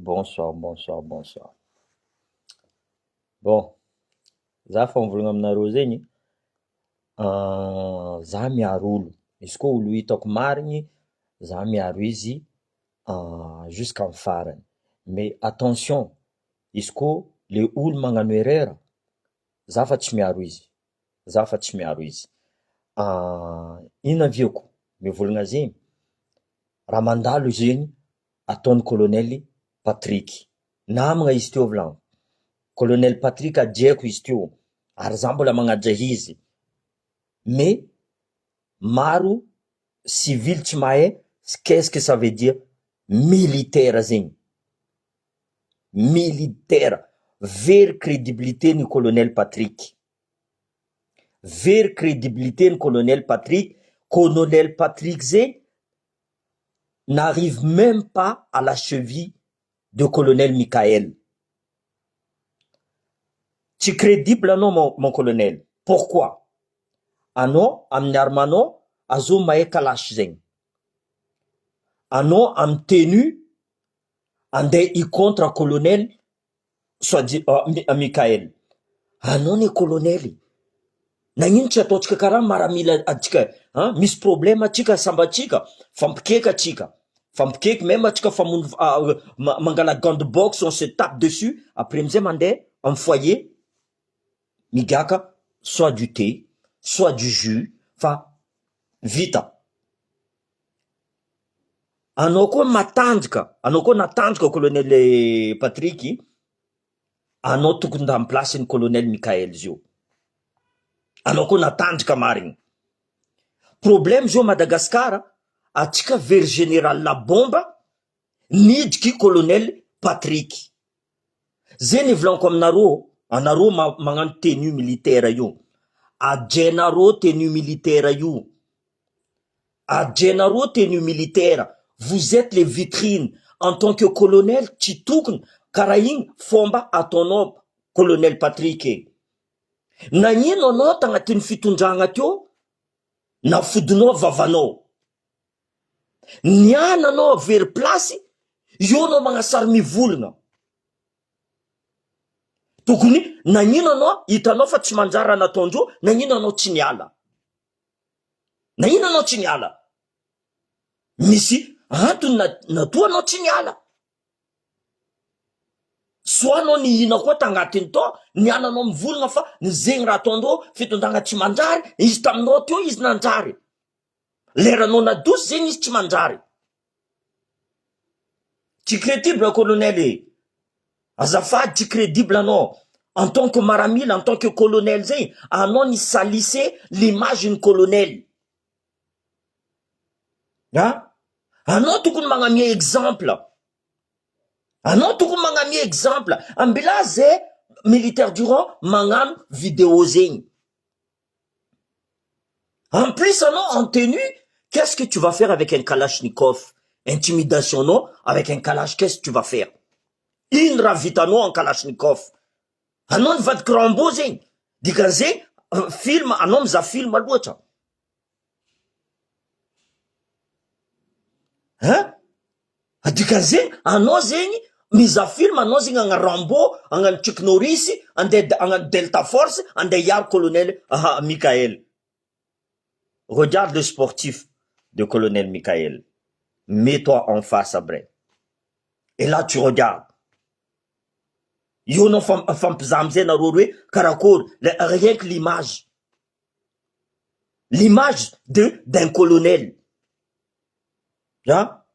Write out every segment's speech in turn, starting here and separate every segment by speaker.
Speaker 1: Bonsoir, bonsoir, bonsoir. Bon, za fa mivolagna aminareo zegny, za miaro olo, izy koa olo hitako marigny za miaro izy jusqu'à farany, mais attention izy koa le olo magnano erreur za fa tsy miaro izy, za fa tsy miaro izy, ino aviako mivolagna zegny, raha mandalo zegny ataon'ny colonel Patrick, namagna izy teo volagno, colonel Patrick hajaiko izy teo ary za mbola magnaja izy, mais maro civil tsy mahay qu'est ce que ça veut dire militaire zegny, militaire, very crédibilité ny colonel Patrick, very crédibilité ny colonel Patrick, colonel Patrick zegny n'arrive même pas à la cheville de colonel Mickaël, tsy crédible anao mon mon colonel, pourquoi? Anao amin'ny arme-nao azao mahay kalash zegny, anao amy tenue andeha hi-contre colonel soit dit Mickaël, anao anie colonel, nagnino tsy ataontsika karaha maramila atsika an, misy problème atsika samby atsika, fampikeka atsika, fampikeky même atsika famono mangala gant de boxe on se tape dessus, après amizay mandeha amy foyer migaka soit du thé, soit du jus fa vita. Anao koa matanjaka, anao koa natanjaka colonel Patrick, anao tokony amy place-ny colonel Mickaël zio, anao koa natanjaka marigny. Problème zio Madagasikara, atsika very général bomba nidriky colonel Patrick. Zay ny volaniko aminareo, anareo magnano tenue militaire io, ajainareo tenue militaire io, ajainareo tenue militaire, vous êtes les vitrines en tant que colonel tsy tokony karaha igny fomba ataonao colonel Patrick e. Nagnino anao tagnatin'ny fitondragna teo nafodinao vavanao, niana anao very place eo anao magnasary mivolagna, tokony nagnino anao hitanao fa tsy manjary raha nataondreo, nagnino anao tsy niala, nagnino anao tsy niala, misy antony natoa anao tsy niala, soa anao nihina koa tagnatiny tao, niala anao mivolagna fa ny zegny raha ataondreo fitondragna tsy manjary, izy taminao teo izy nanjary, leranao nadosy zegny izy tsy manjary. Tsy crédible colonel e, azafady tsy crédible anao en tant que maramila, en tant que colonel zay, anao ni salisse l'image ny colonel, ah anao tokony magnamia exemple, anao tokony magnamia exemple, ambila zay militaire du rang magnano vidéo zegny. En plus anao en tenue, qu'est-ce que tu vas faire avec un kalachnikov? Intimidation nao avec un kalash, qu'est-ce que tu vas faire? Ino raha vitanao en kalachnikov? Anao nivadiky Rambo zegny, dikan'izegny film anao mizaha film loatra. Hein? Dikan'izegny anao zegny mizaha film anao zegny hagnano Rambo, hagnano Chuck Norris, andeha hagnano Delta Force, andeha hiaro colonel Mickaël. Regarde le sportif de colonel Mickaël, mets-toi en face après et là tu regardes. Eo anao mifampizaha amizay nareo roe karakory, rien que l'image, l'image de d'un colonel. Ah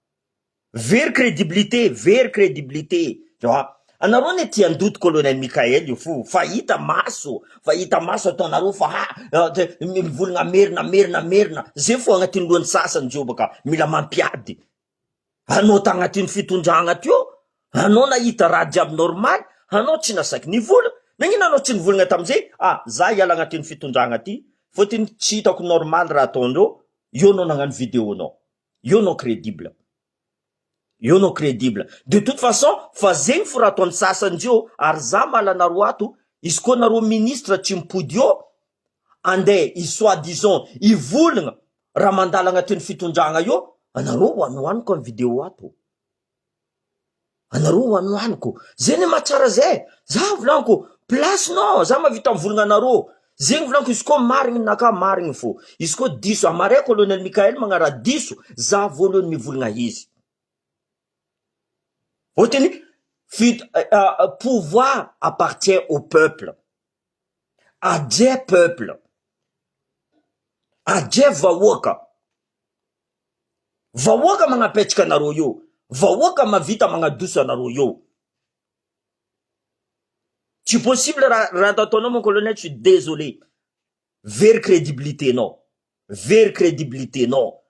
Speaker 1: very crédibilité, very crédibilité, ah anareo anie tia andoto colonel Mickaël io fo fa hita maso, fa hita maso ataonareo fa ha mivolagna merina merina merina, zay fo agnatin'ny lohan'ny sasany zio baka mila mampiady, anao tagnatin'ny fitondragna teo, anao nahita raha jiaby normal, anao tsy nasaky nivolagna, nagnino anao tsy nivolagna tamizay, ah za hiala agnatin'ny fitondragna ty, fôtony tsy hitako normal raha ataondreo, eo anao nagnano vidéo nao, eo anao crédible, eo anao crédible, de toute façon fa zegny fo raha ataon'ny sasany zio, ary za mala anareo ato, izy koa nareo ministre tsy mipody eo, andeha i soit disant hivolagna raha mandalo agnatin'ny fitondragna eo, anareo hoanihoaniko amy vidéo ato. Anareo hoanihoaniko. Zay ny mahatsara zay. Za volaniko place nao za mahavita mivolagna anareo. Zegny volaniko izy koa marigny ninakahy marigny fô. Izy koa diso amaray colonel Mickael magnaraha diso za voalohany mivolagna izy. Fôtony fit pouvoir appartient au peuple. Adjay peuple. Adjay vahoaka. Vahoaka magnapetraka anareo eo, vahoaka mahavita magnadoso anareo eo. Tsy possible raha raha ataonao mon colonel, je suis désolé. Very crédibilité nao, very crédibilité nao.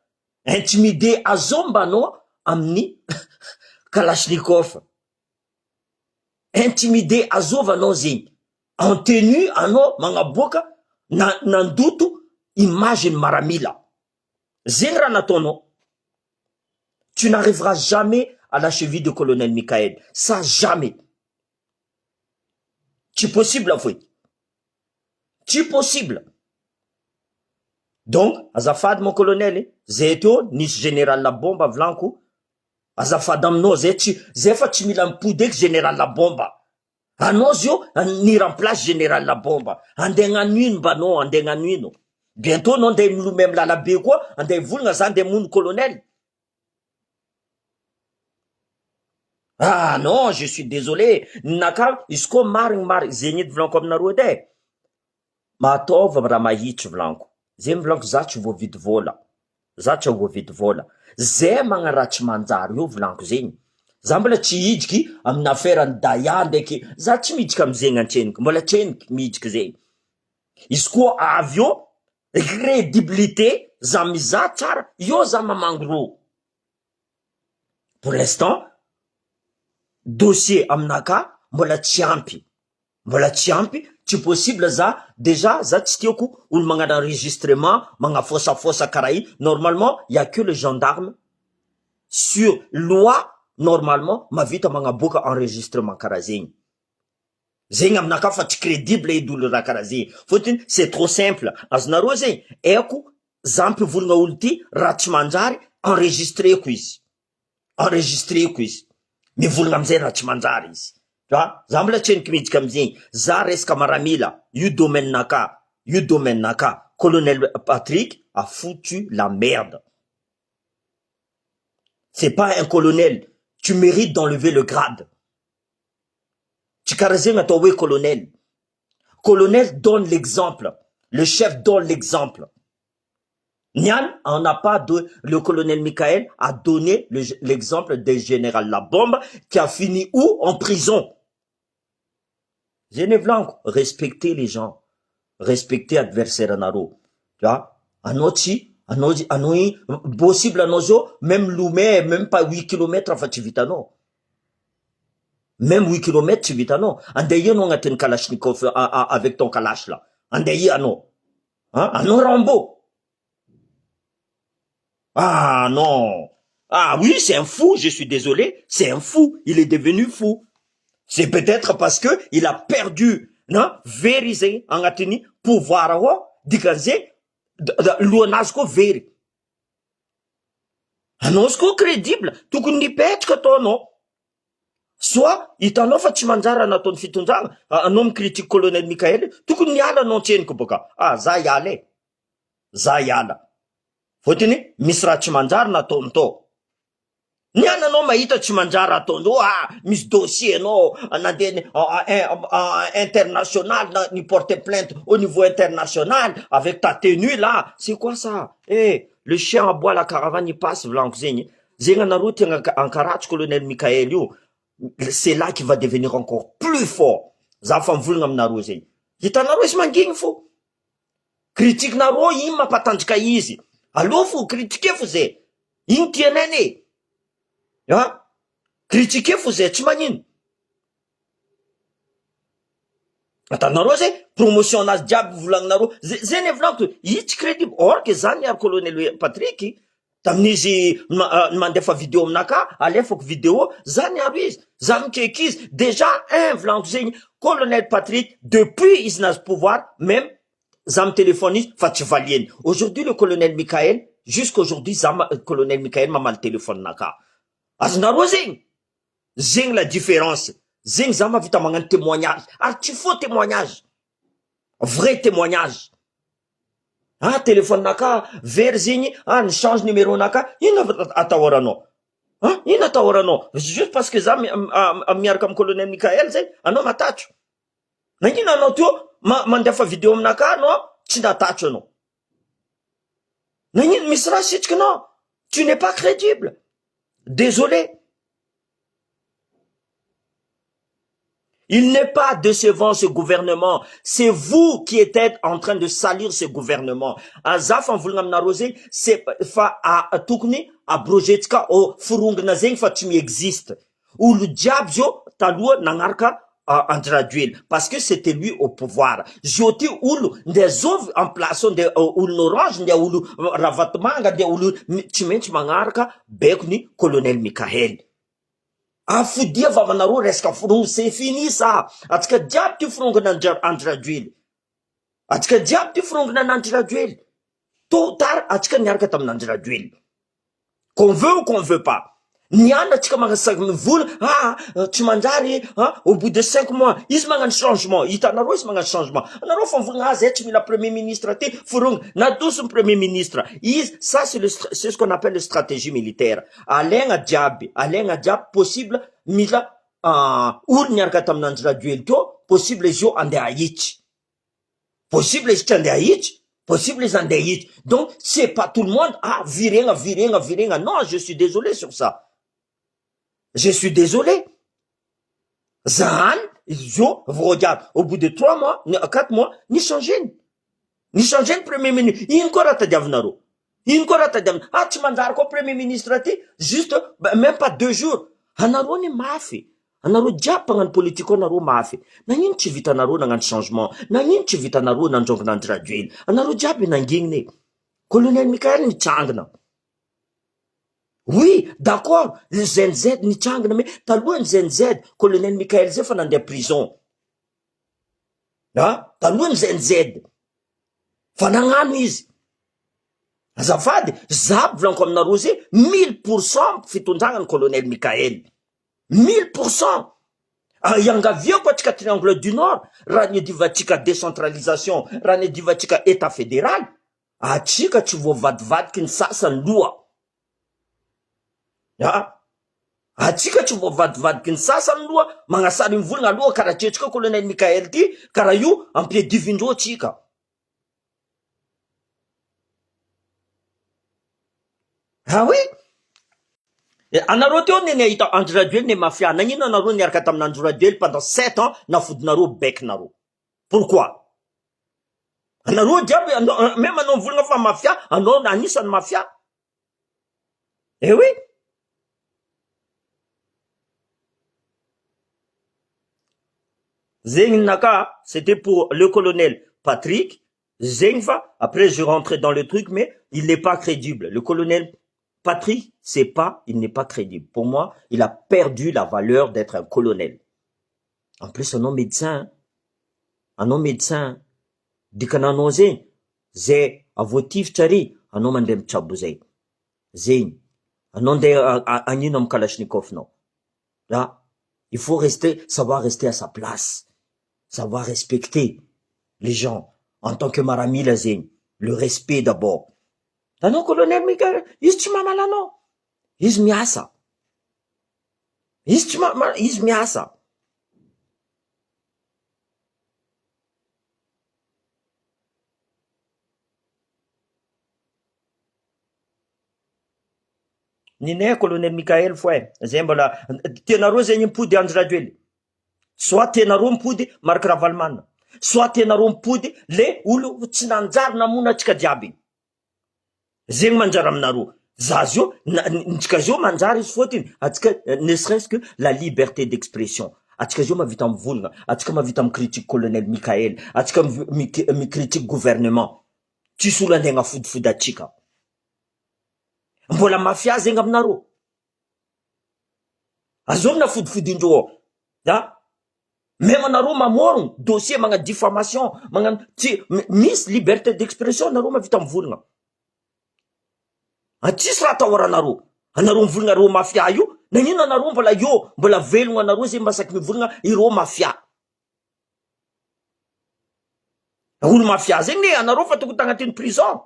Speaker 1: Intimidé azomba anao amin'ny kalachnikov. Intimidé azova anao zegny. En tenue anao magnaboaka na nandoto image ny maramila. Zegny raha nataonao. Tu n'arriveras jamais à la cheville de colonel Mickaël. Ça jamais. Tsy possible foe. Tsy possible. Donc azafady mon colonel, zay teo nisy général bomba volaniko, azafady aminao zay tsy zay fa tsy mila mipody eky général bomba. Anao zio ni remplace général bomba. Andeha hagnano ino mba anao andeha hagnano ino? Bientôt anao andeha milomay amy lalabe koa, andeha hivolagna za andeha hamono colonel. Ah non, je suis désolé. Ninakahy izy koa marigny marigny zegny edy volaniko aminareo edy e. Mataova raha mahitsy volaniko. Zegny volaniko za tsy voavidy vola. Za tsy voavidy vola. Zay magnaraha tsy manjary io volaniko zegny. Za mbola tsy hidriky amin'ny affaire ny Daya ndraiky za tsy midriky amizegny antseniky mbola tseniky midriky zegny. Izy koa avy eo crédibilité za mizaha tsara eo za mamangy rô. Pour l'instant dossier aminakahy mbola tsy ampy. Mbola tsy ampy, tsy possible za, déjà za tsy tiako olo magnano enregistrement magnafosafosa karaha io, normalement il y a que le gendarme sur loi normalement mahavita magnaboaka enregistrement karaha zegny, zegny aminakahy fa tsy credible edy olo raha karaha zegny, fôtony c'est trop simple, azonareo zegny, haiko za mpivolagna olo ty raha tsy manjary enregistreko izy. Enregistreko izy mivolagna amizay raha tsy manjary izy a za mbola tsy heniky miditra amizegny za resaka maramila io domaine naka io domaine naka colonel Patrick a foutu la merde c'est pas un colonel tu mérites d'enlever le grade tsy karaha zegny atao hoe colonel colonel donne l'exemple le chef donne l'exemple Niany on n'a pas de le colonel Michael a donné l'exemple de général la bombe qui a fini où en prison zay volaniko respecter les gens respecter adversaire anareo tu vois anao tsy anao anao i possible anao zao même Lomé même pas 8 kilomètres fa tsy vitanao même 8 kilomètres tsy vitanao andeha ia anao agnatin'ny kalachnikov avec ton kalash là andeha ia anao anao Rambo. Ah non. Ah oui, c'est un fou, je suis désolé, c'est un fou, il est devenu fou. C'est peut-être parce que il a perdu, non, very zegny agnatin'ny pouvoir ao, dikan'izay lohanazy koa very. Anao izy koa crédible, tokony nipetraka ataonao. Soit hitanao fa tsy manjary nataon'ny fitondrana, anao micritique colonel Michael, tokony niala anao antseniko boka. Ah, za hiala e. Za hiala. Fôtony misy raha tsy manjary nataony tao. Niany anao mahita tsy manjary ataondreo ah misy dossier anao nandeha international na ni porter plainte au niveau international avec ta tenue là c'est quoi ça eh le chien aboie la caravane il passe volaniko zegny zegny anareo tia ankaratsy colonel Michael io c'est là qu'il va devenir encore plus fort za fa mivolagna aminareo zegny hitanareo izy mangigny fo critique nareo iny mampatanjaka izy aloha fo critique fo zay iny tianay e a critique fo zay tsy magnino atanareo zay promotion anazy jiaby volagninareo zay ny volaniko i tsy crédible or que zany ary colonel Patrick tamin'izy mandefa vidéo aminaka alefako vidéo zany aro izy za mikaiky izy déjà un volaniko zegny colonel Patrick depuis izy nazy pouvoir même za mitelefone izy fa tsy valieny aujourd'hui le colonel Michael jusqu'aujourd'hui za colonel Michael mamaly téléphone naka azonareo zegny. Zegny la différence, zegny za mahavita magnano témoignage ary tsy faux témoignage, vrai témoignage. Ah téléphone naka very zegny, ah ni change numéro naka, ino atahoranao? Ah ino atahoranao? Juste parce que za miaraka amy colonel Mickaël zay, anao matatro. Nagnino anao teo mandefa vidéo aminakahy anao tsy natatro anao? Nagnino misy raha sitriky anao? Tu n'es pas crédible. Désolé. Il n'est pas décevant ce gouvernement, c'est vous qui etes en train de salir ce gouvernement. Za fa mivolagna aminareo zegny c'est fa tokony abroger-tsika ô forongona zegny fa tsy mi-existe. Olo jiaby zao taloha nagnaraka Andry Rajoelina parce que c'était lui au pouvoir. Zao ty olo ndeha zovy en place ao ndeha olon'orange ndeha olo Ravatomanga ndeha olo tsy maintsy magnaraka baikony colonel Mickaël. Afodia vavanareo resaka forongo c'est fini ça. Atsika jiaby ty forongona Andry Rajoelina. Atsika jiaby ty forongona an'Andry Rajoelina. Tôt ou tard atsika niaraka tamin'Andry Rajoelina. Qu'on veut ou qu'on veut pas. Niany atsika magnasaky mivola ah tsy manjary ah au bout de cinq mois izy magnano changement hitanareo izy magnano changement anareo fa mivolagna ah zay tsy mila premier ministre ty forogno nadoso ny premier ministre izy ça c'est le c'est ce qu'on appelle le stratégie militaire alaigna jiaby alaigna jiaby possible mila olo niaraka tamin'Andry Rajoely teo possible izy io andeha ahitsy Possible izy tsy andeha ahitsy, possible izy andeha ahitsy, donc c'est pas tout le monde ah viregna viregna viregna non je suis désolé sur ça, je suis désolé, za any izy io vao regarde au bout de trois mois quatre mois ni changer-ny, ni changer-ny premier ministre, ino koa raha tadiavinareo, ino koa raha tadiavina, ah tsy manjary koa premier ministre ty juste même pas deux jours, anareo anie mafy. Anareo jiaby mpagnano politique ao nareo mafy. Nagnino tsy vitanareo nagnano changement? Nagnino tsy vitanareo nandrongona Andry Rajoelina? Anareo jiaby nangignina e. Colonel Mickaël nitsangana. Oui, d'accord, le Gen Z nitsangana mais talohan'ny Gen Z, Colonel Mickaël zay efa nandeha prison. Ah, talohan'ny Gen Z. Fa nagnano izy. Azafady, za volaniko aminareo zay, 1000% fitondragna ny Colonel Mickaël. 1000%! Iangaviako antsika triangle du nord raha niadivantsika décentralisation, raha niadivantsika etat fédéral, atsika tsy voavadivadiky ny sasany loha. Ah! Atsika tsy voavadivadiky ny sasany loha, magnasary mivolagna aloha karaha tiantsika colonel Mickaël ty, karaha io ampiadivindreo tsika. Ah oui! Anareo teo anie nahita Andry Rajoelina e mafia, nagnino anareo niaraka tamin'i Andry Rajoelina pendant sept ans nafodinareo bec nareo? Pourquoi? Anareo jiaby meme anao mivolagna fa mafia, anao anisan'ny mafia. Eh oui! Zegny naka c'était pour le colonel Patrick zegny fa après je rentre dans le truc mais il n'est pas crédible le colonel Patrick c'est pas il n'est pas crédible pour moi il a perdu la valeur d'être un colonel en plus anao médecin anao médecin dikan'anao zegny zay avoatifitra ary anao mandeha mitsabo zay zegny anao ndeha agnino amy kalachnikov nao ah il faut rester savoir rester à sa place savoir respecter les gens en tant que maramila zegny le respect d'abord anao colonel Mickaël izy tsy mamala anao izy miasa izy tsy ma- izy miasa. Ninay colonel Mickaël fo e, zay mbola tianareo zegny mipody Andry Rajoelina, soit tianareo mipody Marc Ravalomanana, soit tianareo mipody le olo tsy nanjary namono antsika jiaby igny, zegny manjary aminareo, za zio na ntsika zio manjary izy fôtony antsika ne serait ce que la liberté d'expression, antsika zio mahavita mivolagna, antsika mahavita mi-critique colonel Mickaël, antsika mi-critique gouvernement, tsisy olo andeha agnafodifody antsika. Mbola mafia zegny aminareo? Azovy na fodifodindreo ao a! Même anareo mamorogno dossier magnano diffamation magnano tsy misy liberté d'expression anareo mahavita mivolagna, a tsisy raha atahoranareo, anareo mivolagna reo mafia io. Nagnino anareo mbola eo, mbola velogno anareo zay masaky mivolagna ireo mafia. Olo mafia zegny ne anareo fa tokony tagnatin'ny prison.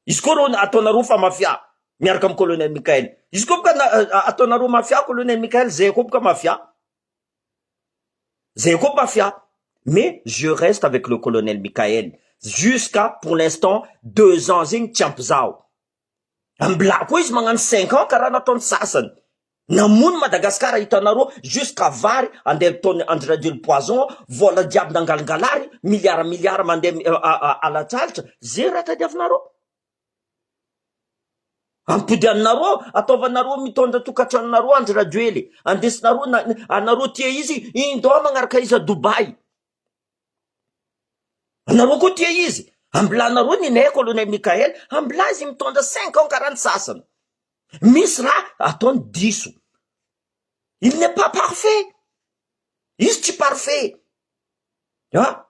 Speaker 1: Izy koa rô ataonareo fa mafia miaraka am colonel Mickael. Izy koa boka ataonareo mafia colonel Mickael zay koa boka mafia. Zay koa mafia. Mais je reste avec le colonel Mickael jusqu'à pour l'instant deux ans zegny tsy ampy zaho. Ambilà koa izy magnano cinq ans karaha nataony sasany. Namono Madagascar hitanareo jusqu'à vary andeha ataony Andry Rajoely poison, vola jiaby nangalingalary, milliard milliard mandeha alatralitra, ze raha tadiavinareo. Ampodianinareo, ataovanareo mitondra tokantranonareo Andry Rajoely, andesinareo anareo tia izy, indao magnaraka izy à Dubaï. Anareo koa tia izy, ambilanareo ny nay colonel Mickaël, ambila izy mitondra cinq ans karaha ny sasany. Misy raha ataony diso. Il n'est pas parfait. Izy tsy parfait. Ah,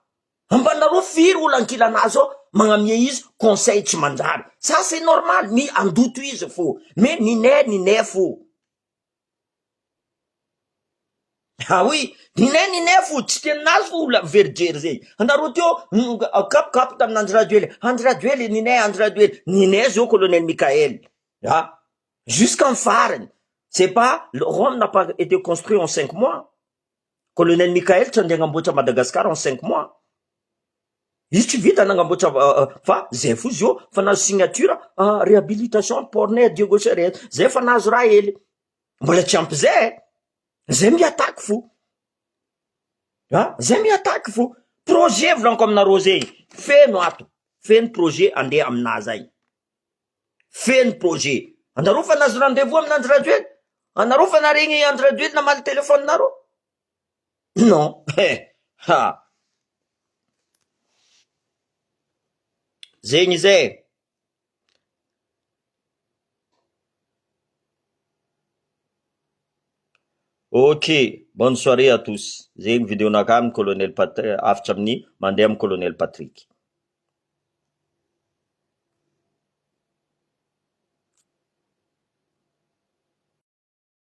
Speaker 1: ambanareo firy olo ankilanazy ao magnamia izy conseil tsy manjary. Ça c'est normal, mi andoto izy fo. Mais ninay ninay fo. Ah oui, ninay ninay fo, tsy tenin'azy fo olo very jery zay. Anareo teo kapokapo tamin'i Andry Rajoely, Andry Rajoely ninay Andry Rajoely, ninay zao colonel Mickaël. Ah, jusqu'en farany. C'est pas, Rome n'a pas été construit en cinq mois. Colonel Mickaël tsy andeha agnamboatra Madagascar en cinq mois. Izy tsy vita nagnamboatra fa zay fo izy io fa nahazo signature réhabilitation port-nay Diego Suarez. Zay fa nahazo raha hely. Mbola tsy ampy zay e. Zay mi-attaque fo. Ah, zay mi-attaque fo. Projet volaniko aminareo zay. Feno ato. Feno projet andeha aminazy ay. Feno projet. Anareo fa nahazo rendez-vous amin'ny Andry Rajoelina? Anareo fa naregny Andry Rajoelina namaly téléphone-nareo? Non. Ha. Zegny zay. Ok, bonne soirée à tous. Zegny vidéo-nakahy amin'ny colonel Pat- hafatra amin'ny mandeha amin'ny colonel Patrick.